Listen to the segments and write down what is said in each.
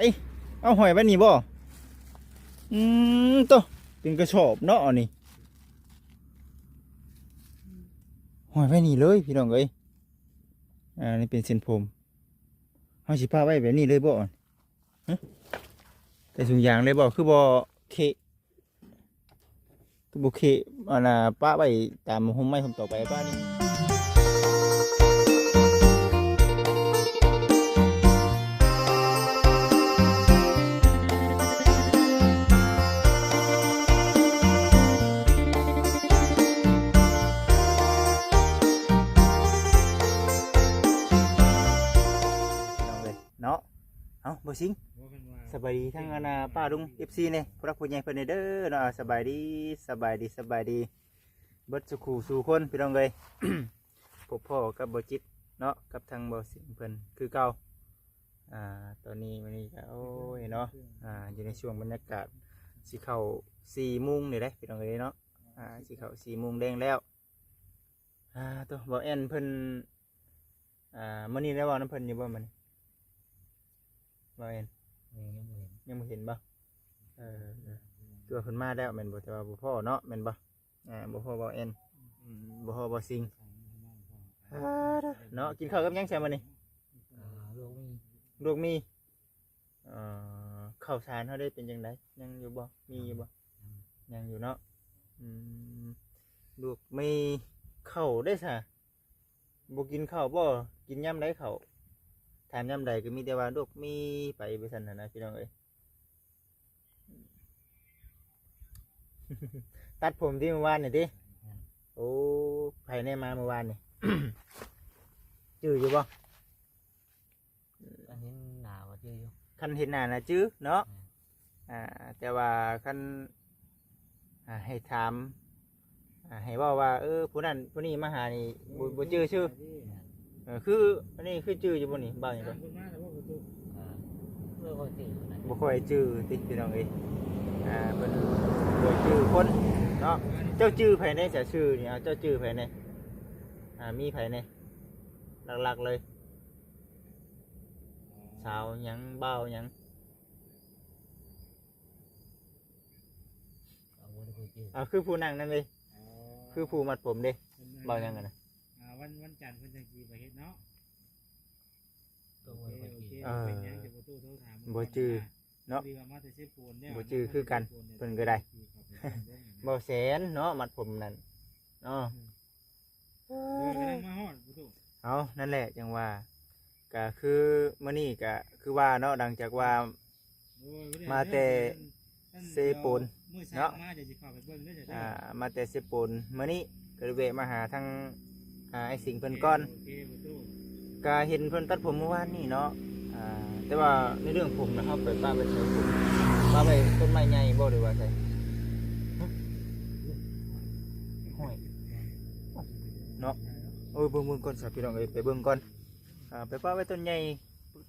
ເອີ ເອົາຫ້ອຍໄວ້ນີ້ບໍ່? ອືມ ໂຕ ເປັນກະສອບເນາະອັນນີ້ ຫ້ອຍໄວ້ນີ້ເລີຍພີ່ນ້ອງເອີຍ. ອ່າ ນີ້ເປັນເສັ້ນຜົມ ເຮົາຊິປະໄວ້ແບບນີ້ເລີຍບໍ່? ຮະ ໃສ່ຖົງຢາງເລີຍບໍ່? ຄືບໍ່ເຄະ ຄືບໍ່ເຄະ ອັນນ່າ ປະໄວ້ຕາມຮົ່ມໄມ້ຮົ່ມຕອກໄປປະນີ້ ເນາະ. ເອົ້າ ບໍ່ຊິງ ສະບາຍດີທາງອັນນ່າປ້າລຸງ ເອັຟຊີ ແດ່ ຜູ້ຫຼັກຜູ້ໃຫຍ່ເພິ່ນແດ່ເດີເນາະ. ສະບາຍດີ ສະບາຍດີ ສະບາຍດີ ເບິດສູ່ຄູ່ສູ່ຄົນພີ່ນ້ອງເອີຍ. ພົບພໍ້ກັບບໍ່ຈິດເນາະ ກັບທາງບໍ່ຊິງເພິ່ນຄືເກົ່າ. ອ່າ ຕອນນີ້ ມື້ນີ້ກະ ໂອ້ຍເນາະ ອ່າ ຢູ່ໃນຊ່ວງບັນຍາກາດຊິເຂົ້າສີ່ໂມງນີ້ແຫຼະພີ່ນ້ອງເອີຍເນາະ. ອ່າ ຊິເຂົ້າສີ່ໂມງແລງແລ້ວ. ອ່າ ໂຕ ບ່າວແອນເພິ່ນ ອ່າ ມື້ນີ້ໄດ້ເວົ້ານຳເພິ່ນຢູ່ບໍ່ມື້ນີ້ ບ່າວແອນ? ຍັງບໍ່ເຫັນ ຍັງບໍ່ເຫັນບໍ່? ເອີ ຄືວ່າເພິ່ນມາແລ້ວແມ່ນບໍ່? ແຕ່ວ່າບໍ່ພໍ້ເນາະ ແມ່ນບໍ່? ອ່າ ບໍ່ພໍ້ບ່າວແອນ ອືມ ບໍ່ພໍ້ບ່າວຊິງ. ອ່າ ເນາະ ກິນເຂົ້າກັບຫຍັງຊະມື້ນີ້? ອ່າ ລວກໝີ່ ລວກໝີ່. ເອີ ເຂົ້າສານເຮົາໄດ້ເປັນຈັ່ງໃດ? ຍັງຢູ່ບໍ່? ມີຢູ່ບໍ່? ຍັງ ຍັງຢູ່ເນາະ. ອືມ ລວກໝີ່ ເຂົ້າໄດ້ຊະ ບໍ່ກິນເຂົ້າບໍ່? ກິນຍາມໃດເຂົ້າ? ຖາມຍາມໃດກໍມີແຕ່ວ່າລວກໝີ່ໄປ ວ່າຊັ້ນຫັ້ນນະ ພີ່ນ້ອງເອີຍ. ຕັດຜົມຕິ ມື້ວານນີ້ຕິ? ແມ່ນ. ໂອ້ ໃຜແນ່ມາມື້ວານນີ້? ຈື່ຢູ່ບໍ່? ຄັນເຫັນໜ້າວ່າຈື່ຢູ່ ຄັນເຫັນໜ້ານະຈື່ເນາະ. ແມ່ນ. ອ່າ ແຕ່ວ່າຄັນ ອ່າ ໃຫ້ຖາມ ອ່າ ໃຫ້ເວົ້າວ່າ ເອີ ຜູ້ນັ້ນຜູ້ນີ້ມາຫານີ້ ບໍ່ ບໍ່ຈື່ຊື່. ແມ່ນ. ເອີ ຄືອັນນີ້ຄືຈື່ຢູ່ບໍ່ນີ້ ບ່າວຫຍັງກໍ ອ່າ ບໍ່ຄ່ອຍຈື່ປານໃດ ບໍ່ຄ່ອຍຈື່ຕິ ພີ່ນ້ອງເອີຍ. ອ່າ ເພິ່ນບໍ່ຈື່ຄົນເນາະ. ເຈົ້າຈື່ໃຜແດ່ ຊື່ນີ້ ເອົາ ເຈົ້າຈື່ໃຜແດ່? ອ່າ ມີໃຜແດ່ ຫຼັກໆເລີຍ? ສາວຫຍັງ ບ່າວຫຍັງ? ເອົາ ບໍ່ໄດ້ຄຸຍ ເອົາ ຄືຜູ້ນັ່ງນັ້ນເດ້. ອໍ ຄືຜູ້ມັດຜົມເດ້. ເພິ່ນ ບ່າວຫຍັງຫັ້ນນະ? ອ່າ ວັນ ວັນຈັນເພິ່ນຈັ່ງຊິໄປເຮັດເນາະ. ກໍບໍ່ໄດ້ ໂອເຄ ໂອເຄ ເອີ ເປັນຫຍັງຈະບໍ່ໂທ ໂທຖາມ ບໍ່ຈື່ເນາະ ພໍດີວ່າມາແຕ່ເຊໂປນເດ້ ບໍ່ຈື່ຄືກັນ ເພິ່ນກໍໄດ້ ບໍ່ແສນເນາະ ມັດຜົມນັ້ນເນາະ. ອືມ ເອີ ກຳລັງມາຮອດ ບໍ່ໂທ. ເອົາ ນັ້ນແຫຼະ ຈັ່ງວ່າ ກະຄືມື້ນີ້ກະຄືວ່າເນາະ ຫຼັງຈາກວ່າ ມາແຕ່ເຊໂປນເນາະ ອ່າ ມາແຕ່ເຊໂປນ ມື້ນີ້ກໍໄດ້ແວະມາຫາທາງ ອ່າ ອ້າຍສິງເພິ່ນກ່ອນ ກະເຫັນເພິ່ນຕັດຜົມມື້ວານນີ້ເນາະ. ອ່າ ແຕ່ວ່າໃນເລື່ອງຜົມນະ ເຮົາໄປປະໄວ້ໃສ? ປະໄວ້ຕົ້ນໄມ້ໃຫຍ່ບໍ່ ຫຼືວ່າໃສ? ຫ້ອຍ ເນາະ. ເອີ ເບິ່ງ ເບິ່ງກ່ອນຊະ ພີ່ນ້ອງເອີຍ ໄປເບິ່ງກ່ອນ. ອ່າ ໄປປະໄວ້ຕົ້ນໃຫຍ່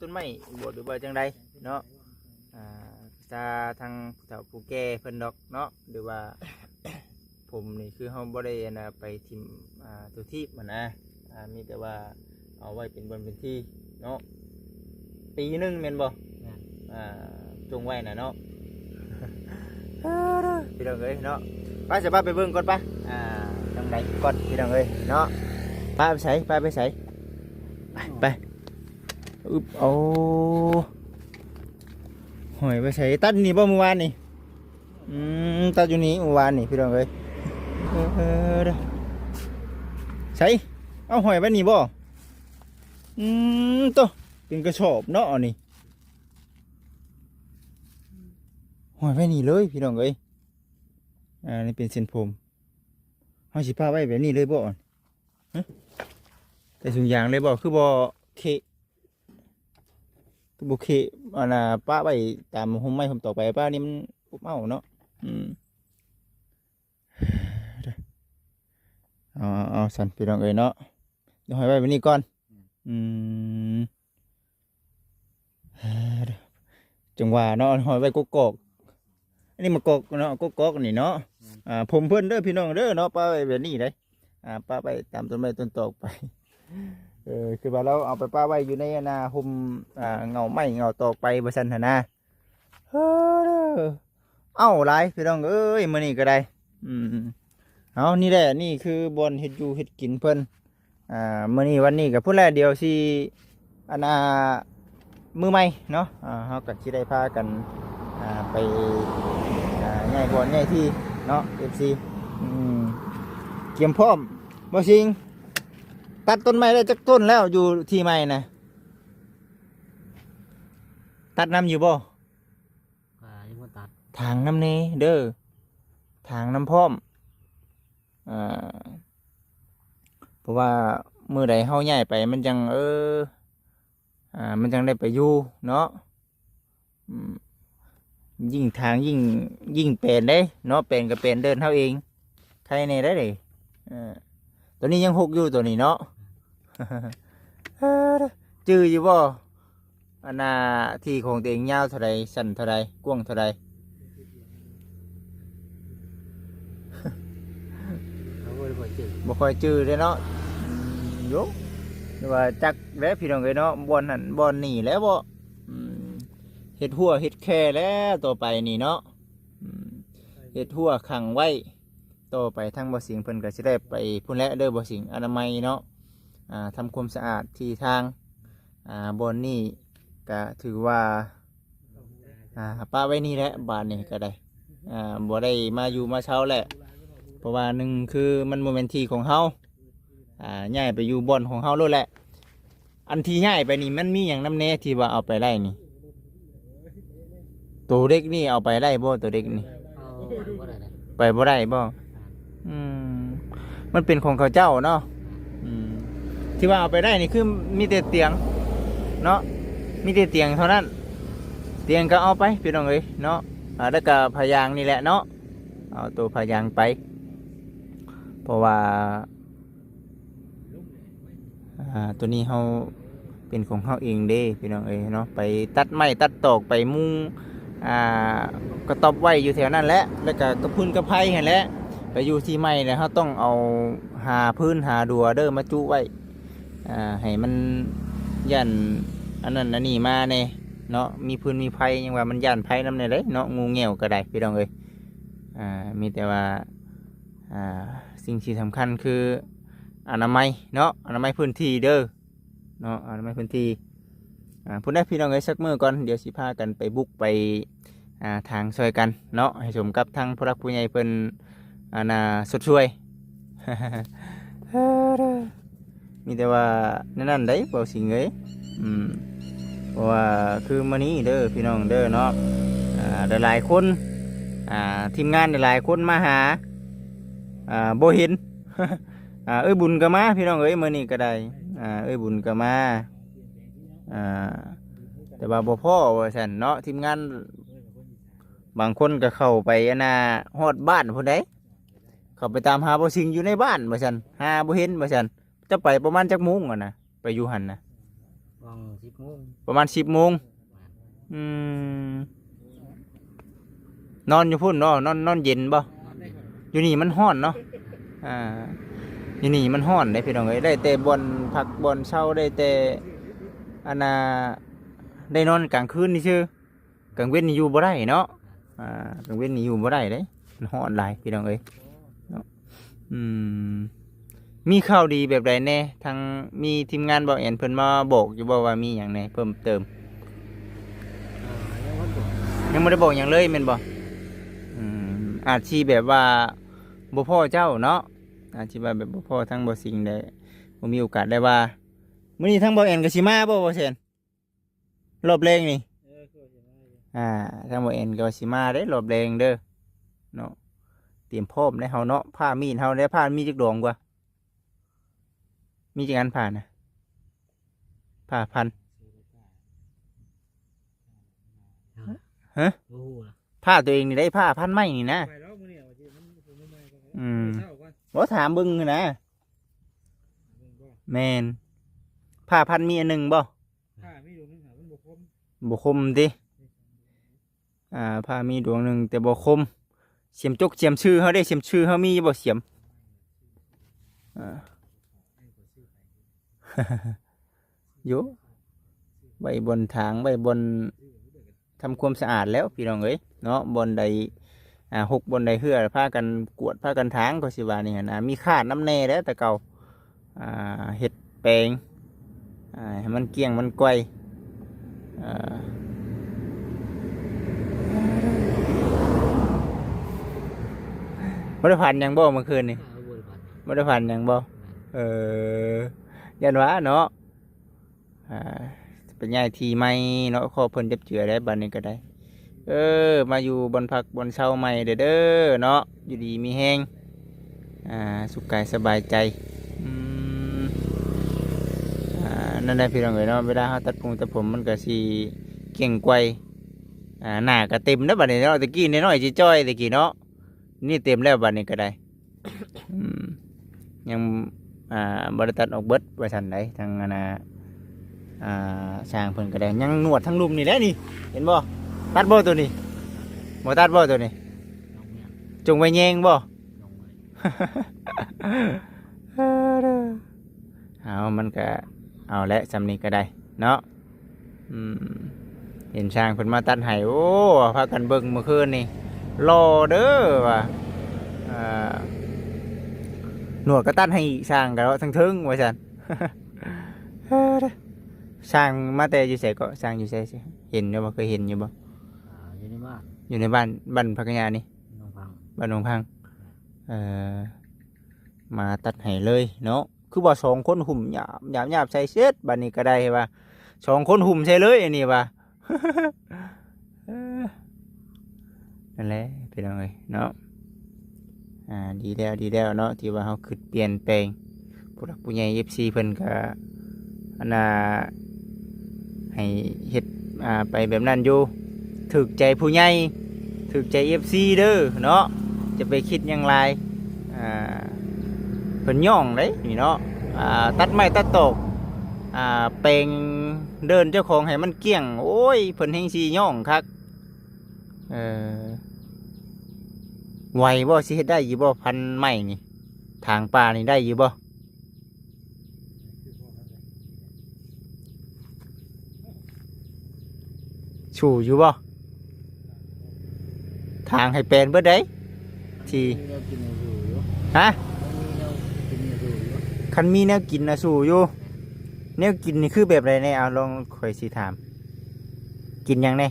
ຕົ້ນໄມ້ບໍ່ ຫຼືວ່າຈັ່ງໃດເນາະ. ອ່າ ຈາທາງຜູ້ເຖົ້າຜູ້ແກ່ເພິ່ນດອກເນາະ ຫຼືວ່າຜົມນີ້ຄືເຮົາບໍ່ໄດ້ອັນນ່າໄປຖິ້ມ ອ່າ ຕົວທີບຫັ້ນນະ. ອ່າ ມີແຕ່ວ່າເອົາໄວ້ເປັນບ່ອນເປັນທີ່ເນາະ ປີໜຶ່ງແມ່ນບໍ່? ແມ່ນ. ອ່າ ຈົ່ງໄວ້ນະເນາະ ເອີ ພີ່ນ້ອງເອີຍເນາະ. ໄປ ສະບາຍ ໄປເບິ່ງກ່ອນໄປ ອ່າ ຈັ່ງໃດກ່ອນ ພີ່ນ້ອງເອີຍເນາະ. ປະໄປໃສ? ປະໄປໃສ? ໄປ ໄປ. ອຶບ ໂອ້ ຫ້ອຍໄວ້ໃສ? ຕັດນີ້ບໍ່ມື້ວານນີ້? ອືມ ຕັດຢູ່ນີ້ມື້ວານນີ້ ພີ່ນ້ອງເອີຍ. ເອີ ໃສ? ເອົາຫ້ອຍໄວ້ນີ້ບໍ່? ອືມ ໂຕ ເປັນກະສອບເນາະອັນນີ້ ຫ້ອຍໄວ້ນີ້ເລີຍ ພີ່ນ້ອງເອີຍ. ອ່າ ນີ້ເປັນເສັ້ນຜົມ ເຮົາຊິປະໄວ້ແບບນີ້ເລີຍບໍ່? ຮະ ໃສ່ຖົງຢາງເລີຍບໍ່? ຄືບໍ່ເຄະ ຄືບໍ່ເຄະ ອັນນ່າ ປະໄວ້ຕາມຮົ່ມໄມ້ຮົ່ມຕອກໄປ ປະນີ້ມັນອົບເອົ້າເນາະ. ອືມ ເອົາ ເອົາ ເອົາຊັ້ນ ພີ່ນ້ອງເອີຍເນາະ ດຽວຫ້ອຍໄວ້ແບບນີ້ກ່ອນ. ອືມ ອືມ ຈັ່ງວ່າເນາະ ຫ້ອຍໄວ້ກົກກອກ ອັນນີ້ມາກອກເນາະ ກົກກອກນີ້ເນາະ. ແມ່ນ. ອ່າ ຜົມເພິ່ນເດີພີ່ນ້ອງເດີເນາະ ປະໄວ້ແບບນີ້ເດ້. ອ່າ ປະໄວ້ຕາມຕົ້ນໄມ້ຕົ້ນຕອກໄປ. ເອີ ຄືວ່າລາວເອົາໄປປະໄວ້ຢູ່ໃນອັນນ່າ ຮົ່ມ ອ່າ ເຫງົ້າໄມ້ເຫງົ້າຕອກໄປວ່າຊັ້ນຫັ້ນນະ. ເອີ ເອົ້າຫຼາຍພີ່ນ້ອງເອີຍ ມື້ນີ້ກໍໄດ້. ອືມ ເອົາ ນີ້ແຫຼະ ນີ້ຄືບ່ອນເຮັດຢູ່ເຮັດກິນເພິ່ນ. ອ່າ ມື້ນີ້ວັນນີ້ກໍພຸ້ນແຫຼະ ດຽວຊິ ອັນນ່າ ມື້ໃໝ່ເນາະ ອ່າ ເຮົາກໍຊິໄດ້ພາກັນ ອ່າ ໄປ ອ່າ ຍ້າຍບ່ອນຍ້າຍທີ່ເນາະ ເອັຟຊີ. ອືມ ກຽມພ້ອມ. ບໍ່ຊິງ ຕັດຕົ້ນໄມ້ໄດ້ຈັກຕົ້ນແລ້ວ ຢູ່ທີ່ໃໝ່ນະ? ຕັດນຳຢູ່ບໍ່? ອ່າ ຍັງບໍ່ຕັດ ຖາງນຳແດ່ເດີ ຖາງນຳພ້ອມ. ອ່າ ເພາະວ່າມື້ໃດເຮົາຍ້າຍໄປ ມັນຈັ່ງ ເອີ ອ່າ ມັນຈັ່ງໄດ້ໄປຢູ່ເນາະ. ອືມ ຍິ່ງທາງ ຍິ່ງ ຍິ່ງແປນເດ້ເນາະ ແປນກໍແປນເດີ່ນເຮົາເອງ ໄຄແດ່ໄດ໋ເດ້. ເອີ ໂຕນີ້ຍັງຮົກຢູ່ໂຕນີ້ເນາະ. ເອີ ຈື່ຢູ່ບໍ່? ອັນນ່າ ທີ່ຂອງຕົວເອງຍາວເທົ່າໃດ ສັ້ນເທົ່າໃດ ກວ້າງເທົ່າໃດ? ເຮົາບໍ່ຄ່ອຍຈື່ ບໍ່ຄ່ອຍຈື່ເດ້ເນາະ. ອືມ ໂຢ ຫຼືວ່າຈັກແຫຼະພີ່ນ້ອງເອີຍເນາະ ບ່ອນນັ້ນບ່ອນນີ້ແຫຼະເບາະ. ອືມ ເຮັດຮົ້ວເຮັດແຄແລ້ວຕໍ່ໄປນີ້ເນາະ. ອືມ ເຮັດຮົ້ວຂັງໄວ້. ຕໍ່ໄປທາງບໍ່ສິງເພິ່ນກໍຊິໄດ້ໄປພຸ້ນແຫຼະເດີບໍ່ສິງ ອະນາໄມເນາະ ອ່າ ທຳຄວາມສະອາດທີ່ທາງ ອ່າ ບ່ອນນີ້ກໍຖືວ່າ ອ່າ ປະໄວ້ນີ້ແຫຼະ ບາດນີ້ກໍໄດ້ ອ່າ ບໍ່ໄດ້ມາຢູ່ມາເຊົາແຫຼະ ເພາະວ່າໜຶ່ງຄືມັນບໍ່ແມ່ນທີ່ຂອງເຮົາ ອ່າ ຍ້າຍໄປຢູ່ບ່ອນຂອງເຮົາໂລດແຫຼະ. ອັນທີ່ຍ້າຍໄປນີ້ມັນມີຫຍັງນຳແດ່ທີ່ວ່າເອົາໄປໄດ້ນີ້? ໂຕເດັກນີ້ເອົາໄປໄດ້ບໍ່? ໂຕເດັກນີ້ ເອົາໄປບໍ່ໄດ້ເດ້ ໄປບໍ່ໄດ້ບໍ່? ອືມ ມັນເປັນຂອງເຂົາເຈົ້າເນາະ. ອືມ ທີ່ວ່າເອົາໄປໄດ້ນີ້ຄືມີແຕ່ຕຽງເນາະ ມີແຕ່ຕຽງເທົ່ານັ້ນ ຕຽງກໍເອົາໄປພີ່ນ້ອງເອີຍເນາະ. ອ່າ ແລ້ວກໍຜ້າຢາງນີ້ແຫຼະເນາະ ເອົາໂຕຜ້າຢາງໄປ ເພາະວ່າ ອ່າ ໂຕນີ້ເຮົາເປັນຂອງເຮົາເອງເດ້ພີ່ນ້ອງເອີຍເນາະ ໄປຕັດໄມ້ຕັດຕອກ ໄປມຸງ ອ່າ ກະຕ໊ອບໄວ້ຢູ່ແຖວນັ້ນແຫຼະ ແລ້ວກະກະຟືນກະໄຟຫັ້ນແຫຼະ. ໄປຢູ່ທີ່ໃໝ່ແລ້ວເຮົາຕ້ອງເອົາຫາຟືນຫາດັວເດີມາຈຸໄວ້ ອ່າ ໃຫ້ມັນຢ້ານອັນນັ້ນອັນນີ້ມາແດ່ເນາະ ມີຟືນມີໄຟ ຍັງວ່າມັນຢ້ານໄຟນຳແດ່ເດ້ເນາະ ງູແງວກໍໄດ້ພີ່ນ້ອງເອີຍ. ອ່າ ມີແຕ່ວ່າ ອ່າ ສິ່ງທີ່ສຳຄັນຄືອະນາໄມເນາະ ອະນາໄມພື້ນທີ່ເດີເນາະ ອະນາໄມພື້ນທີ່. ອ່າ ພຸ້ນນະພີ່ນ້ອງເອີຍ ສັກມື້ກ່ອນ ດຽວຊິພາກັນໄປບຸກໄປ ອ່າ ຖາງຊ່ອຍກັນເນາະ ໃຫ້ສົມກັບທາງຜູ້ຫຼັກຜູ້ໃຫຍ່ເພິ່ນ ອັນນ່າ ຊົດຊ່ວຍ. ມີແຕ່ວ່າແນວນັ້ນໃດ໋ ເວົ້າຊິງເອີຍ. ອືມ ເພາະວ່າຄືມື້ນີ້ເດີພີ່ນ້ອງເດີເນາະ ອ່າ ຫຼາຍໆຄົນ ອ່າ ທີມງານຫຼາຍໆຄົນມາຫາ ອ່າ ບໍ່ເຫັນ ອ່າ ເອື້ອຍບຸນກໍມາພີ່ນ້ອງເອີຍ ມື້ນີ້ກໍໄດ້ ອ່າ ເອື້ອຍບຸນກໍມາ ອ່າ ແຕ່ວ່າບໍ່ພໍ້ວ່າຊັ້ນເນາະ ທີມງານ ບາງຄົນກໍເຂົ້າໄປອັນນ່າ ຮອດບ້ານພຸ້ນໃດ໋ ເຂົ້າໄປຕາມຫາບໍ່ສິງຢູ່ໃນບ້ານວ່າຊັ້ນ ຫາບໍ່ເຫັນວ່າຊັ້ນ. ເຈົ້າໄປປະມານຈັກໂມງຫັ້ນນະ? ໄປຢູ່ຫັ້ນນະ? ປະມານສິບໂມງ ປະມານສິບໂມງ. ແມ່ນ ອືມ ນອນຢູ່ພຸ້ນເນາະ ນອນ ນອນເຢັນບໍ່? ນອນເຢັນ ຢູ່ນີ້ມັນຮ້ອນເນາະ. ອ່າ ຢູ່ນີ້ມັນຮ້ອນເດ້ພີ່ນ້ອງເອີຍ ໄດ້ແຕ່ບ່ອນພັກບ່ອນເຊົາ ໄດ້ແຕ່ອັນນ່າ ໄດ້ນອນກາງຄືນຊື່ໆ ກາງເວັນນີ້ຢູ່ບໍ່ໄດ້ເນາະ. ອ່າ ກາງເວັນນີ້ຢູ່ບໍ່ໄດ້ເດ້ ມັນຮ້ອນຫຼາຍພີ່ນ້ອງເອີຍເນາະ. ອືມ ມີຂ່າວດີແບບໃດແດ່? ທາງ ມີທີມງານເບົາແອນເພິ່ນມາບອກຢູ່ບໍ່ວ່າມີຫຍັງແດ່ເພີ່ມເຕີມ? ອ່າ ຍັງບໍ່ບອກ ຍັງບໍ່ໄດ້ບອກຫຍັງເລີຍແມ່ນບໍ່? ອືມ ອາດຊິແບບວ່າບໍ່ພໍ້ເຈົ້າເນາະ ອາດຊິວ່າແບບບໍ່ພໍ້ທາງເບົາສິງໄດ້ ບໍ່ມີໂອກາດໄດ້ວ່າ. ມື້ນີ້ທາງເບົາແອນກໍຊິມາບໍ່ ເບົາແອນ? ຮອບແລງນີ້ ເອີ ຄືວ່າຊິມາຢູ່ ອ່າ ທາງບໍ່ແອນກໍວ່າຊິມາເດ້ ຮອບແລງເດີເນາະ. ຕຽມພ້ອມແລ້ວເຮົາເນາະ ຜ້າມີດເຮົາເດ້ ຜ້າມີຈັກດອງກວ່າ? ມີຈັກອັນຜ້ານະ? ຜ້າພັນ ຮະ? ບໍ່ຮູ້ລະ ຜ້າຕົວເອງນີ້ໄດ້ ຜ້າພັນໄມ້ນີ້ນະ. ໄປແລ້ວມື້ນີ້ ອືມ ບໍ່ ຖາມເບິ່ງຫັ້ນນະ. ແມ່ນ ຜ້າພັນມີອັນໜຶ່ງບໍ່? ຜ້າມີດວງໜຶ່ງ ມັນບໍ່ຄົມ ບໍ່ຄົມຕິ? ອ່າ ຜ້າມີດວງໜຶ່ງແຕ່ບໍ່ຄົມ. ສຽມຈົກສຽມຊື່ເຮົາເດ້ ສຽມຊື່ເຮົາມີຢູ່ບໍ່ ສຽມ? ອ່າ ໂຢ ໄວ້ບ່ອນຖາງ ໄວ້ບ່ອນ ທຳຄວາມສະອາດແລ້ວພີ່ນ້ອງເອີຍເນາະ. ບ່ອນໃດ ອ່າ ຫົກ ບ່ອນໃດເຮື້ອ ພາກັນກວດ ພາກັນຖາງ ກໍຊິວ່ານີ້ຫັ້ນນະ. ມີຄາດນຳແດ່ແຫຼະແຕ່ເກົ່າ ອ່າ ເຮັດແປງ ອ່າ ໃຫ້ມັນກ້ຽງມັນໄກວ. ເອີ ບໍ່ໄດ້ຝັນຫຍັງບໍ່ມື້ຄືນນີ້? ບໍ່ໄດ້ຝັນຫຍັງບໍ່? ເອີ ຢ້ານວ່າເນາະ. ອ່າ ໄປຍ້າຍທີ່ໃໝ່ເນາະ ຂໍເພິ່ນຈັບເຈື່ອໄດ້ ບັດນີ້ກໍໄດ້. ເອີ ມາຢູ່ບ່ອນພັກບ່ອນເຊົາໃໝ່ເດີ ເດີເນາະ ຢູ່ດີມີແຮງ ອ່າ ສຸກກາຍສະບາຍໃຈ. ອືມ ອ່າ ນັ້ນແຫຼະພີ່ນ້ອງເອີຍເນາະ ເວລາເຮົາຕັດຜົງຕັດຜົມ ມັນກໍຊິກ້ຽງໄກວ ອ່າ ໜ້າກໍເຕັມແລ້ວບັດນີ້ເນາະ. ແຕ່ກີ້ນ້ອຍໆ ຈິຈ້ອຍແຕ່ກີ້ເນາະ ນີ້ເຕັມແລ້ວບັດນີ້ກໍໄດ້. ອືມ ຍັງ ອ່າ ບໍ່ໄດ້ຕັດອອກເບິດວ່າຊັ້ນໃດ ທາງອັນນ່າ ອ່າ ຊ່າງເພິ່ນກໍໄດ້ ຍັງໜວດທັງລຸ່ມນີ້ແຫຼະນີ້ ເຫັນບໍ່? ຕັດບໍ່ໂຕນີ້? ບໍ່ຕັດບໍ່ໂຕນີ້? ຈົງໄວ້ແຍງບໍ່? ເອົາ ມັນກະເອົາແຫຼະ ຊ່ຳນີ້ກໍໄດ້ເນາະ. ອືມ ເຫັນຊ່າງເພິ່ນມາຕັດໃຫ້ ໂອ້ ພາກັນເບິ່ງມື້ຄືນນີ້ ຫຼໍ່ເດີວ່າ ເອີ ໜວດກໍຕັດໃຫ້ອີກ ຊ່າງກໍເນາະ ທັງເທິງວ່າຊັ້ນ. ເອີ ຊ່າງມາແຕ່ຢູ່ໃສເກາະ? ຊ່າງຢູ່ໃສ? ເຫັນຢູ່ບໍ່? ເຄີຍເຫັນຢູ່ບໍ່? ອ່າ ຢູ່ໃນບ້ານ ຢູ່ໃນບ້ານ ບ້ານຜັກກະຫຍ້ານີ້ ໜອງພັງ ບ້ານໜອງພັງ. ເອີ ມາຕັດໃຫ້ເລີຍເນາະ. ຄືວ່າສອງຄົນຫຸ້ມຫຍາບ ຫຍາບ ຫຍາບໃສ່ເສັດ ບາດນີ້ກໍໄດ້ວ່າ ສອງຄົນຫຸ້ມໃສ່ເລີຍ ອັນນີ້ວ່າ. ເອີ ນັ້ນແຫຼະພີ່ນ້ອງເອີຍເນາະ. ອ່າ ດີແລ້ວ ດີແລ້ວເນາະ ທີ່ວ່າເຮົາຄິດປ່ຽນແປງ. ຜູ້ຫຼັກຜູ້ໃຫຍ່ ເອັຟຊີ ເພິ່ນກໍອັນນ່າ ໃຫ້ເຮັດ ອ່າ ໄປແບບນັ້ນຢູ່ ຖືກໃຈຜູ້ໃຫຍ່ ຖືກໃຈ ເອັຟຊີ ເດີເນາະ. ຈະໄປຄິດຫຍັງຫຼາຍ ອ່າ ເພິ່ນຍ້ອງເດ້ນີ້ເນາະ ອ່າ ຕັດໄມ້ຕັດຕອກ ອ່າ ແປງເດີ່ນເຈົ້າຂອງໃຫ້ມັນກ້ຽງ. ໂອ້ຍ ເພິ່ນແຮ່ງຊິຍ້ອງຄັກ. ເອີ ໄຫວບໍ່? ຊິເຮັດໄດ້ຢູ່ບໍ່? ພັນໄມ້ນີ້ ຖາງປ່ານີ້ໄດ້ຢູ່ບໍ່? ສູ້ຢູ່ບໍ່? ທາງໃຫ້ແປນເບິດໃດ໋ ທີ່ ມີແນວກິນໃຫ້ສູ້ຢູ່ ຮະ? ມັນມີແນວກິນໃຫ້ສູ້ຢູ່ ຄັນມີແນວກິນນະສູ້ຢູ່. ແນວກິນນີ້ຄືແບບໃດແດ່? ເອົາ ລອງຂ້ອຍຊິຖາມ ກິນຫຍັງແດ່?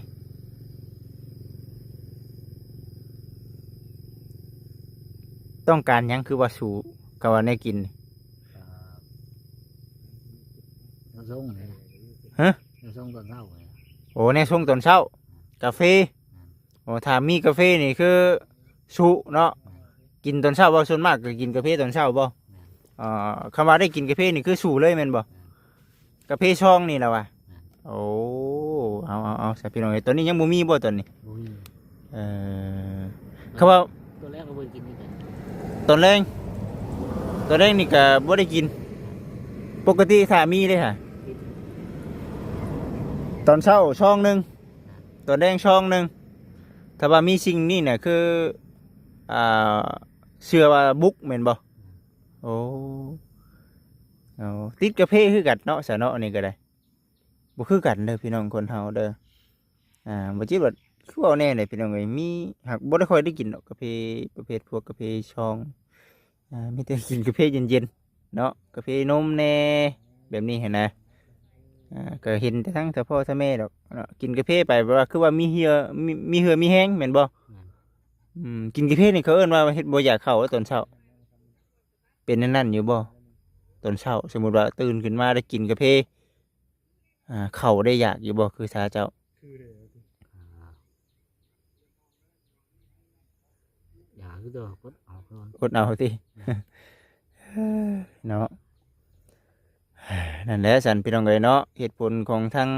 ຕ້ອງການຫຍັງ ຄືວ່າສູ້ ກະວ່າແນວກິນນີ້? ແນວຊົງນີ້ ຮະ? ແນວຊົງຕອນເຊົ້ານີ້. ໂອ້ ແນວຊົງຕອນເຊົ້າ ກາເຟ. ແມ່ນ. ໂອ້ ຖ້າມີກາເຟນີ້ຄືສູ້ເນາະ. ແມ່ນ. ກິນຕອນເຊົ້າບໍ່? ສ່ວນມາກກໍກິນກາເຟຕອນເຊົ້າບໍ່? ແມ່ນ. ເອີ ຄຳວ່າໄດ້ກິນກາເຟນີ້ຄືສູ້ເລີຍແມ່ນບໍ່? ແມ່ນ. ກາເຟຊອງນີ້ລະວ່າ. ແມ່ນ. ໂອ້ ເອົາ ເອົາ ເອົາ ຊະ ພີ່ນ້ອງເອີຍ ຕອນນີ້ຍັງບໍ່ມີບໍ່ຕອນນີ້? ບໍ່ມີ. ເອີ ຄຳວ່າ ຕອນແລງກໍບໍ່ໄດ້ກິນຄືກັນ ຕອນແລງ ຕອນແລງນີ້ກໍບໍ່ໄດ້ກິນ. ປົກກະຕິຖ້າມີເດ້ຫະ ຕອນເຊົ້າຊອງໜຶ່ງ ຕອນແລງຊອງໜຶ່ງ. ຖ້າວ່າມີສິ່ງນີ້ນະ ຄື ອ່າ ເຊື່ອວ່າບຸກແມ່ນບໍ່? ໂອ້ ເອົາ ຕິດກາເຟຄືກັນເນາະ ຊະເນາະ ອັນນີ້ກໍໄດ້. ບໍ່ຄືກັນເດີພີ່ນ້ອງຄົນເຮົາເດີ. ອ່າ ບໍ່ຈິດວ່າຄືເວົ້າແນ່ເດພີ່ນ້ອງເອີຍ ມີ ຫາກບໍ່ໄດ້ຄ່ອຍໄດ້ກິນດອກກາເຟປະເພດພວກກາເຟຊອງ. ອ່າ ມີແຕ່ກິນກາເຟເຢັນໆເນາະ ກາເຟນົມແນ່ ແບບນີ້ຫັ້ນນະ. ອ່າ ກໍເຫັນແຕ່ທັງເຖົ້າພໍ່ເຖົ້າແມ່ດອກເນາະ ກິນກາເຟໄປແບບວ່າຄືວ່າມີເຫື່ອ ມີ ມີເຫື່ອມີແຮງແມ່ນບໍ່? ແມ່ນ. ອືມ ກິນກາເຟນີ້ເຂົາເອີ້ນວ່າເຮັດບໍ່ຢາກເຂົ້າຕອນເຊົ້າ. ເປັນແນວນັ້ນຢູ່ບໍ່? ຕອນເຊົ້າ ສົມມຸດວ່າຕື່ນຂຶ້ນມາໄດ້ກິນກາເຟ ອ່າ ເຂົ້າໄດ້ຢາກຢູ່ບໍ່ ຄືຊາເຈົ້າ? ຢາກຢູ່ ແຕ່ວ່າອົດເອົາກ່ອນ ອົດເອົາຕິ ເນາະ. ນັ້ນແຫຼະຊັ້ນພີ່ນ້ອງເອີຍເນາະ ເຫດຜົນຂອງທາງ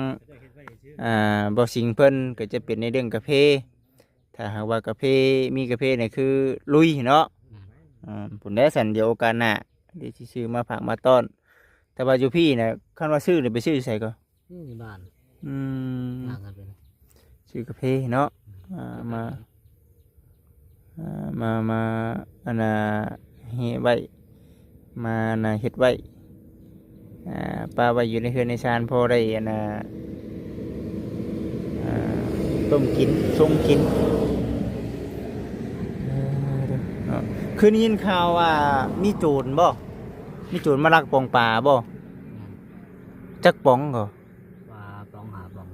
ອ່າ ບໍ່ສິງເພິ່ນກໍຈະເປັນໃນເລື່ອງກາເຟ. ຖ້າຫາກວ່າກາເຟ ມີກາເຟນີ້ຄືລຸຍເນາະ. ແມ່ນ. ອ່າ ພຸ້ນແຫຼະຊັ້ນ ດຽວໂອກາດໜ້າ ດຽວຊິຊື້ມາຝາກມາຕ້ອນ. ແຕ່ວ່າຢູ່ພີ້ນະ ຄັນວ່າຊື້ນີ້ໄປຊື້ຢູ່ໃສກໍ? ຢູ່ໃນບ້ານ. ອືມ ຫາກັນໄປນະ ຊື້ກາເຟເນາະ. ແມ່ນ. ອ່າ ມາ ອ່າ ມາ ມາ ອັນນ່າ ເຮັດໄວ້ ມາ ອັນນ່າ ເຮັດໄວ້ ອ່າ ປະໄວ້ຢູ່ໃນເຮືອນໃນຊານ ພໍໄດ້ ອັນນ່າ ອ່າ ຕົ້ມກິນ ຊົງກິນ ເອີ ເນາະ. ຄືໄດ້ຍິນຂ່າວວ່າມີໂຈນບໍ່? ມີໂຈນມາລັກປ່ອງປາບໍ່? ແມ່ນ. ຈັກປ່ອງກໍ? ປາປ່ອງ ຫ້າປ່ອງ.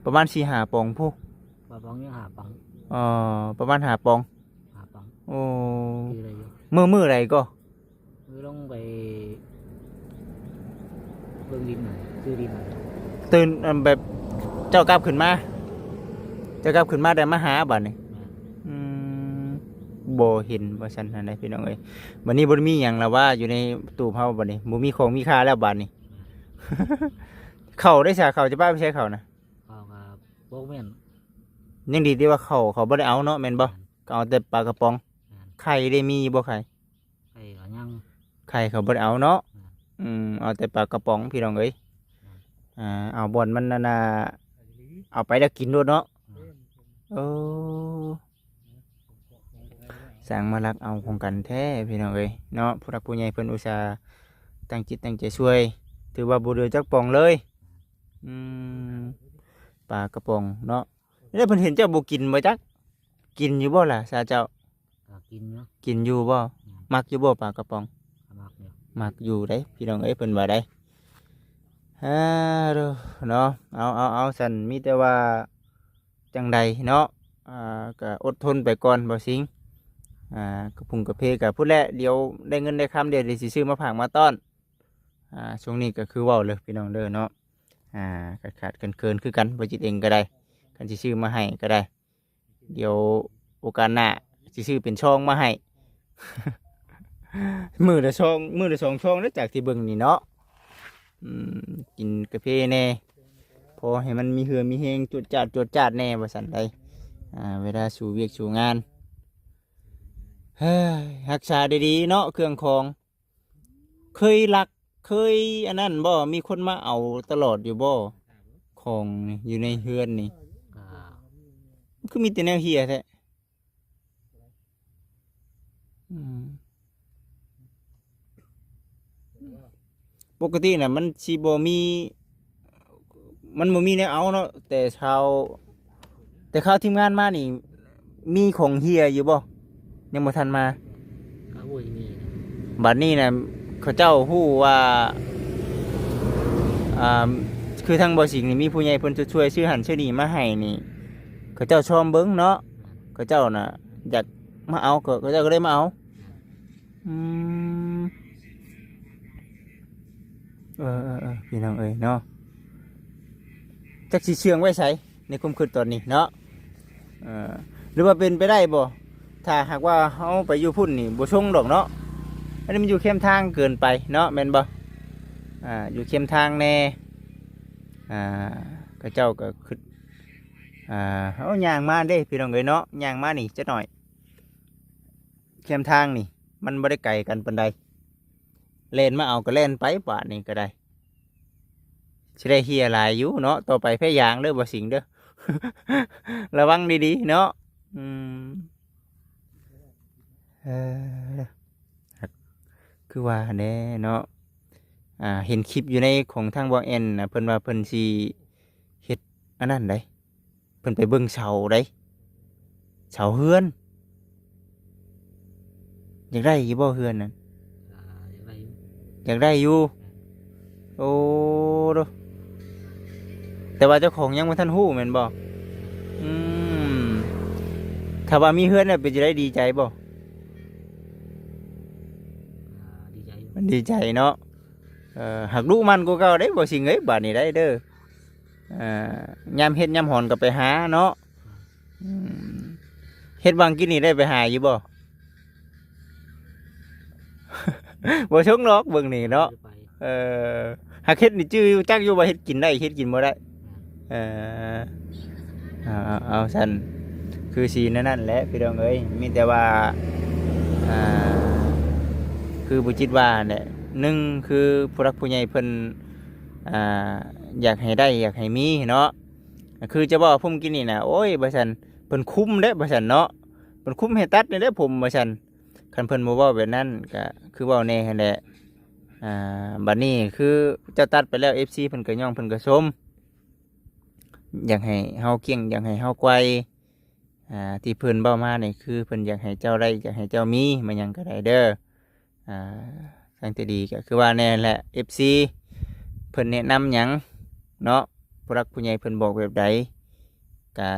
ປະມານສີ່ຫ້າປ່ອງພຸ້ນ. ປາປ່ອງຍັງຫ້າປ່ອງ. ອໍ ປະມານຫ້າປ່ອງ. ຫ້າປ່ອງ. ໂອ້ ຈື່ໄດ້ຢູ່. ມື້ ມື້ໃດກໍ? ຄືລົງໄປເບິ່ງດິນນະ ຊື້ດິນນະ. ຕື່ນ ອັນ ແບບເຈົ້າກັບຂຶ້ນມາ ເຈົ້າກັບຂຶ້ນມາໄດ້ມາຫາບາດນີ້. ແມ່ນ. ອືມ ບໍ່ເຫັນວ່າຊັ້ນຫັ້ນໃດພີ່ນ້ອງເອີຍ. ບາດນີ້ບໍ່ໄດ້ມີຫຍັງລະວ່າຢູ່ໃນຕູບເຮົາບາດນີ້ ບໍ່ມີຂອງມີຄ່າແລ້ວບາດນີ້. ແມ່ນ. ເຂົ້າໄດ້ຊະ ເຂົ້າຈະປະໄປໃສເຂົ້ານະ? ເຂົ້າກໍບໍ່ແມ່ນ. ຍັງດີທີ່ວ່າເຂົ້າ ເຂົາບໍ່ໄດ້ເອົາເນາະ ແມ່ນບໍ່? ແມ່ນ. ກໍເອົາແຕ່ປາກະປ໋ອງ. ແມ່ນ. ໄຂ່ໄດ້ມີຢູ່ບໍ່ໄຂ່? ໄຂ່ກໍຍັງ ໄຂ່ເຂົາບໍ່ໄດ້ເອົາເນາະ. ແມ່ນ. ອືມ ເອົາແຕ່ປາກະປ໋ອງພີ່ນ້ອງເອີຍ. ແມ່ນ. ອ່າ ເອົາບ່ອນມັນນັ້ນນະ ເອົາໄປແລ້ວກິນໂລດເນາະ. ແມ່ນ. ໂອ້ ຊ່າງມາລັກເອົາຂອງກັນແທ້ພີ່ນ້ອງເອີຍເນາະ. ຜູ້ຫຼັກຜູ້ໃຫຍ່ເພິ່ນອຸດສ່າຕັ້ງຈິດຕັ້ງໃຈຊ່ວຍ ຖືວ່າບໍ່ເຫຼືອຈັກປ່ອງເລີຍ. ອືມ ປາກະປ໋ອງເນາະ. ແລ້ວເພິ່ນເຫັນເຈົ້າບໍ່ກິນບໍ່ຈັກ? ກິນຢູ່ບໍ່ລະຊາເຈົ້າ? ກໍກິນຢູ່. ກິນຢູ່ບໍ່? ອືມ. ມັກຢູ່ບໍ່ປາກະປ໋ອງ? ກໍມັກຢູ່. ມັກຢູ່ເດ້ພີ່ນ້ອງເອີຍ ເພິ່ນວ່າໄດ໋. ອາ ໂດ ເນາະ ເອົາ ເອົາ ເອົາ ຊັ້ນມີແຕ່ວ່າຈັ່ງໃດເນາະ ອ່າ ກໍອົດທົນໄປກ່ອນບໍ່ສິງ. ອ່າ ກະພຸງກະເພກໍພຸ້ນແຫຼະ ດຽວໄດ້ເງິນໄດ້ຄຳ ດຽວ ດຽວຊິຊື້ມາຝາກມາຕ້ອນ. ອ່າ ຊ່ວງນີ້ກໍຄືເວົ້າເລີຍພີ່ນ້ອງເດີເນາະ. ອ່າ ຂາດໆເຂີນໆຄືກັນ ບໍ່ຈິດເອງກໍໄດ້ ຄັນຊິຊື້ມາໃຫ້ກໍໄດ້. ດຽວໂອກາດໜ້າຊິຊື້ເປັນຊອງມາໃຫ້ ມື້ລະຊອງ ມື້ລະສອງຊອງເດີ ຈາກທີ່ເບິ່ງນີ້ເນາະ. ອືມ ກິນກາເຟແດ່ ພໍໃຫ້ມັນມີເຫື່ອມີແຮງ ຈວດຈາດ ຈວດຈາດແດ່ວ່າຊັ້ນໃດ໋. ອ່າ ເວລາສູ້ວຽກສູ້ງານ ເຮີ້ຍ ຮັກສາດີໆເນາະ ເຄື່ອງຂອງ. ເຄີຍລັກ ເຄີຍອັນນັ້ນບໍ່? ມີຄົນມາເອົາຕະຫຼອດຢູ່ບໍ່? ຂອງຢູ່ໃນເຮືອນນີ້ ກໍ ມັນຄືມີແຕ່ແນວເຫຍແທ້. ອືມ ປົກກະຕິນະ ມັນຊິບໍ່ມີ ມັນບໍ່ມີແນວເອົາເນາະ ແຕ່ຊາວ ແຕ່ຄາວທີມງານມານີ້ ມີຂອງເຫຍຢູ່ບໍ່? ຍັງບໍ່ທັນມາ. ກໍບໍ່ມີນະ. ບັດນີ້ນະ ເຂົາເຈົ້າຮູ້ວ່າ ອ່າ ຄືທາງບໍ່ສິງນີ້ ມີຜູ້ໃຫຍ່ເພິ່ນຈະຊ່ວຍຊື້ຫັ້ນຊື້ນີ້ມາໃຫ້ນີ້ ເຂົາເຈົ້າຊອມເບິ່ງເນາະ. ເຂົາເຈົ້ານະ ຢາກມາເອົາ ເຂົາເຈົ້າກໍເລີຍມາເອົາ. ອືມ ເອີໆໆ ພີ່ນ້ອງເອີຍເນາະ ຈັກຊິເຊື່ອງໄວ້ໃສ ໃນຄວາມຄິດຕອນນີ້ເນາະ. ເອີ ຫຼືວ່າເປັນໄປໄດ້ບໍ່ ຖ້າຫາກວ່າເຮົາໄປຢູ່ພຸ້ນນີ້ບໍ່ຊົງດອກເນາະ. ອັນນີ້ມັນຢູ່ເຄມທາງເກີນໄປເນາະ ແມ່ນບໍ່? ອ່າ ຢູ່ເຄມທາງແດ່. ອ່າ ເຂົາເຈົ້າກໍຄິດ ອ່າ ເຮົາຍ່າງມາເດ້ ພີ່ນ້ອງເອີຍເນາະ ຍ່າງມານີ້ຈັກໜ້ອຍ. ແຄມທາງນີ້ມັນບໍ່ໄດ້ໄກກັນປານໃດ ແລ່ນມາເອົາກໍແລ່ນໄປ ບາດນີ້ກໍໄດ້ ຊິໄດ້ເຮຍຫຼາຍຢູ່ເນາະ. ຕໍ່ໄປແພ້ຢາງເດີ ບໍ່ສິງເດີ ລະວັງດີໆເນາະ. ອືມ ເອີ ຄືວ່າແດ່ເນາະ ອ່າ ເຫັນຄລິບຢູ່ໃນຂອງທາງບ່າວແອນນະ ເພິ່ນວ່າເພິ່ນຊິເຮັດອັນນັ້ນໃດ ເພິ່ນໄປເບິ່ງເສົາໃດ ເສົາເຮືອນ. ຢາກໄດ້ຢູ່ບໍ່ເຮືອນນັ້ນ? ອ່າ ຢາກໄດ້ຢູ່ ຢາກໄດ້ຢູ່. ໂອ້ ໂດ ແຕ່ວ່າເຈົ້າຂອງຍັງບໍ່ທັນຮູ້ແມ່ນບໍ່? ອືມ ຖ້າວ່າມີເຮືອນແລ້ວເປັນຈັ່ງໃດ ດີໃຈບໍ່? ອ່າ ດີໃຈຢູ່ ມັນດີໃຈເນາະ. ເອີ ຫາກດຸໝັ່ນກວ່າເກົ່າເດ້ ບໍ່ສິງເອີຍ ບາດນີ້ໄດ໋ເດີ. ເອີ ຍາມເຮັດຍາມຫອນກໍໄປຫາເນາະ. ອືມ ເຮັດຫວ່າງກິນນີ້ໄດ້ໄປຫາຢູ່ບໍ່? ບໍ່ຊົງດອກເບິ່ງນີ້ເນາະ. ເອີ ຫາກເຮັດນີ້ຈື່ຢູ່ ຈັກຢູ່ວ່າເຮັດກິນໄດ້ ເຮັດກິນບໍ່ໄດ້. ເອີ ເອົາ ເອົາ ເອົາຊັ້ນ ຄືຊິແນວນັ້ນແຫຼະພີ່ນ້ອງເອີຍ. ມີແຕ່ວ່າ ອ່າ ຄືບໍ່ຈິດວ່າແຫຼະ ໜຶ່ງ ຄືຜູ້ຫຼັກຜູ້ໃຫຍ່ເພິ່ນ ອ່າ ຢາກໃຫ້ໄດ້ ຢາກໃຫ້ມີເນາະ. ຄືຈະເວົ້າພຸ້ມກິນນີ້ນະ ໂອ້ຍ ວ່າຊັ້ນ ເພິ່ນຄຸມເດ້ ວ່າຊັ້ນເນາະ ເພິ່ນຄຸມໃຫ້ຕັດນີ້ເດ້ຜົມ ວ່າຊັ້ນ. ຄັນເພິ່ນບໍ່ເວົ້າແບບນັ້ນ ກະຄືເວົ້າແດ່ຫັ້ນແຫຼະ. ອ່າ ບັດນີ້ຄືເຈົ້າຕັດໄປແລ້ວ ເອັຟຊີ ເພິ່ນກໍຍ້ອງ ເພິ່ນກໍຊົມ ຢາກໃຫ້ເຮົາກ້ຽງ ຢາກໃຫ້ເຮົາໄກວ ອ່າ ທີ່ເພິ່ນເວົ້າມານີ້ ຄືເພິ່ນຢາກໃຫ້ເຈົ້າໄດ້ ຢາກໃຫ້ເຈົ້າມີ ມາຫຍັງກໍໄດ້ເດີ. ອ່າ ທາງທີ່ດີກໍຄືວ່າແນ່ແຫຼະ ເອັຟຊີ ເພິ່ນແນະນຳຫຍັງເນາະ ຜູ້ຫຼັກຜູ້ໃຫຍ່ເພິ່ນບອກແບບໃດ ກໍ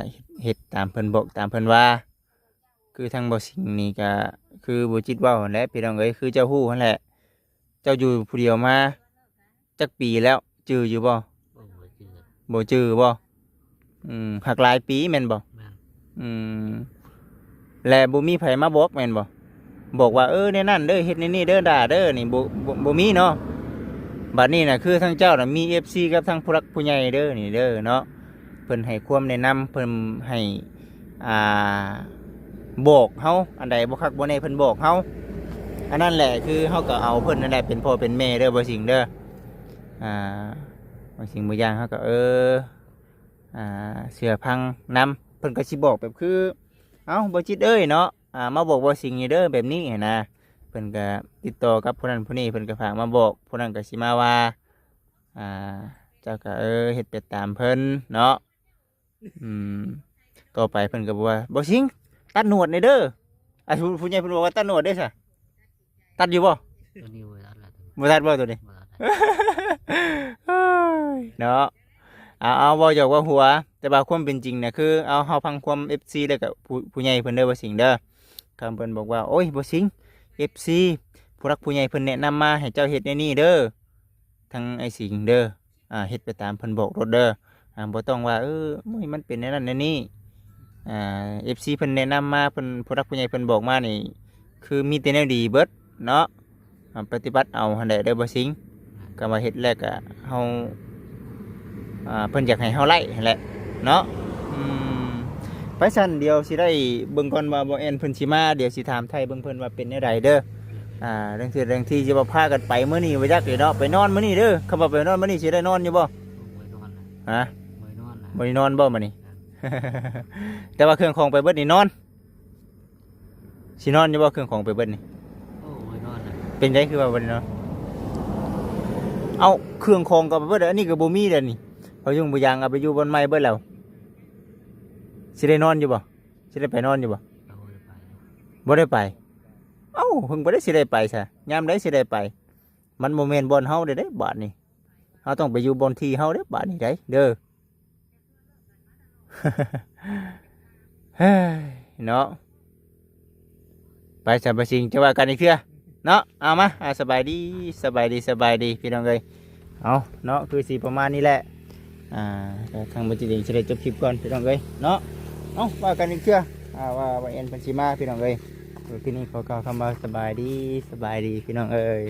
ເຮັດຕາມເພິ່ນບອກ ຕາມເພິ່ນວ່າ. ຄືທາງບໍ່ສິງນີ້ກໍຄືບໍ່ຈິດເວົ້າຫັ້ນແຫຼະ ພີ່ນ້ອງເອີຍ ຄືເຈົ້າຮູ້ຫັ້ນແຫຼະ. ເຈົ້າຢູ່ຜູ້ດຽວມາຈັກປີແລ້ວ ຈື່ຢູ່ບໍ່? ບໍ່ ບໍ່ຈື່ ບໍ່ຈື່ບໍ່? ອືມ ຮັກຫຼາຍປີແມ່ນບໍ່? ແມ່ນ. ອືມ ແລະບໍ່ມີໃຜມາບອກແມ່ນບໍ່? ບອກວ່າ ເອີ ແນວນັ້ນເດີ ເຮັດແນວນີ້ເດີ ດາເດີ ນີ້ ບໍ່ ບໍ່ ບໍ່ມີເນາະ. ບັດນີ້ນະ ຄືທາງເຈົ້ານະ ມີເອັຟຊີກັບທາງຜູ້ຫຼັກຜູ້ໃຫຍ່ເດີ ນີ້ເດີເນາະ ເພິ່ນໃຫ້ຄວາມແນະນຳ ເພິ່ນໃຫ້ ອ່າ ບອກເຮົາ ອັນໃດບໍ່ຄັກບໍ່ແນ່ເພິ່ນບອກເຮົາ. ອັນນັ້ນແຫຼະ ຄືເຮົາກໍເອົາເພິ່ນນັ້ນແຫຼະເປັນພໍ່ເປັນແມ່ເດີ ບໍ່ສິງເດີ. ອ່າ ບາງສິ່ງບາງຢ່າງເຮົາກໍ ເອີ ອ່າ ເຊື່ອຟັງນຳ ເພິ່ນກໍຊິບອກແບບຄື ເອົ້າ ບໍ່ຈິດເອີຍເນາະ ອ່າ ມາບອກບໍ່ສິງນີ້ເດີ ແບບນີ້ຫັ້ນນະ. ເພິ່ນກໍຕິດຕໍ່ກັບຜູ້ນັ້ນຜູ້ນີ້ ເພິ່ນກໍຝາກມາບອກ ຜູ້ນັ້ນກໍຊິມາວ່າ ອ່າ ເຈົ້າກໍ ເອີ ເຮັດໄປຕາມເພິ່ນເນາະ. ອືມ ຕໍ່ໄປເພິ່ນກໍບອກວ່າ ບໍ່ສິງ ຕັດໜວດແດ່ເດີ. ອ່າ ຜູ້ ຜູ້ໃຫຍ່ເພິ່ນບອກວ່າ ຕັດໜວດເດ້ຊະ ຕັດຢູ່ບໍ່? ໂຕນີ້ບໍ່ຕັດລະ ບໍ່ຕັດບໍ່ໂຕນີ້? ບໍ່ຕັດລະ ເອີຍ ເນາະ. ເອົາ ເອົາ ເວົ້າຫຍອກເວົ້າຫົວ ແຕ່ວ່າຄວາມເປັນຈິງນະ ຄື ເອົາ ເຮົາຟັງຄວາມເອັຟຊີ ແລ້ວກໍຜູ້ ຜູ້ໃຫຍ່ເພິ່ນເດີ ບໍ່ສິງເດີ. ຄຳເພິ່ນບອກວ່າ ໂອ້ຍ ບໍ່ສິງ ເອັຟຊີ ຜູ້ຫຼັກຜູ້ໃຫຍ່ເພິ່ນແນະນຳມາໃຫ້ເຈົ້າເຮັດແນວນີ້ເດີ ທາງອ້າຍສິງເດີ ອ່າ ເຮັດໄປຕາມເພິ່ນບອກໂລດເດີ ອ່າ ບໍ່ຕ້ອງວ່າ ເອີ ໂອ້ຍ ມັນເປັນແນວນັ້ນແນວນີ້. ອ່າ ເອັຟຊີ ເພິ່ນແນະນຳມາ ເພິ່ນ ຜູ້ຫຼັກຜູ້ໃຫຍ່ເພິ່ນບອກມານີ້ ຄືມີແຕ່ແນວດີເບິດເນາະ. ອ່າ ປະຕິບັດເອົາຫັ້ນແຫຼະເດີ ບໍ່ສິງ. ກໍວ່າເຮັດແລ້ວກໍເຮົາ ອ່າ ເພິ່ນຢາກໃຫ້ເຮົາໄລ່ຫັ້ນແຫຼະເນາະ. ອືມ ໄປຊັ້ນ ດຽວຊິໄດ້ເບິ່ງກ່ອນວ່າ ບໍ່ແອນເພິ່ນຊິມາ ດຽວຊິຖາມໄຖ່ເບິ່ງເພິ່ນວ່າເປັນແນວໃດເດີ. ອ່າ ເລື່ອງທີ່ ເລື່ອງທີ່ຊິວ່າພາກັນໄປມື້ນີ້ ບໍ່ຈັກເດເນາະ ໄປນອນມື້ນີ້ເດີ. ຄຳວ່າໄປນອນມື້ນີ້ ຊິໄດ້ນອນຢູ່ບໍ່? ໂອ້ຍ ນອນລະ ຮະ? ບໍ່ໄດ້ນອນລະ ບໍ່ໄດ້ນອນບໍ່ມື້ນີ້? ແຕ່ວ່າເຄື່ອງຂອງໄປເບິດນີ້ນອນ ຊິນອນຢູ່ບໍ່ ເຄື່ອງຂອງໄປເບິດນີ້? ໂອ້ຍ ນອນລະ. ເປັນໃດຄືວ່າບໍ່ໄດ້ນອນ? ເອົ້າ ເຄື່ອງຂອງກໍໄປເບິດ ອັນນີ້ກໍບໍ່ມີແລ້ວນີ້ ພະຍຸງພະຍາງເອົາໄປຢູ່ບ່ອນໃໝ່ເບິດແລ້ວ ຊິໄດ້ນອນຢູ່ບໍ່? ຊິໄດ້ໄປນອນຢູ່ບໍ່? ບໍ່ໄດ້ໄປ. ເອົ້າ ເພິ່ງບໍ່ໄດ້ ຊິໄດ້ໄປຊະ ຍາມໃດຊິໄດ້ໄປ? ມັນບໍ່ແມ່ນບ່ອນເຮົາເດ້ ບາດນີ້ ເຮົາຕ້ອງໄປຢູ່ບ່ອນທີ່ເຮົາເດ້ ບາດນີ້ໄດ໋ເດີ. ເຮີ້ຍ ເນາະ ໄປຊະ ບໍ່ສິງ ຈະວ່າກັນອີກເທື່ອເນາະ. ເອົາມາ ອ່າ ສະບາຍດີ ສະບາຍດີ ສະບາຍດີ ພີ່ນ້ອງເອີຍ. ເອົາເນາະ ຄືຊິປະມານນີ້ແຫຼະ ອ່າ ທາງບໍ່ຈິດເອງຊິໄດ້ຈົບຄລິບກ່ອນ ພີ່ນ້ອງເອີຍເນາະ. ເອົາ ວ່າກັນອີກເທື່ອ ອ່າ ວ່າ ວ່າແອນເພິ່ນຊິມາ ພີ່ນ້ອງເອີຍ. ຄືນີ້ຂໍກ່າວຄຳວ່າ ສະບາຍດີ ສະບາຍດີ ພີ່ນ້ອງເອີຍ.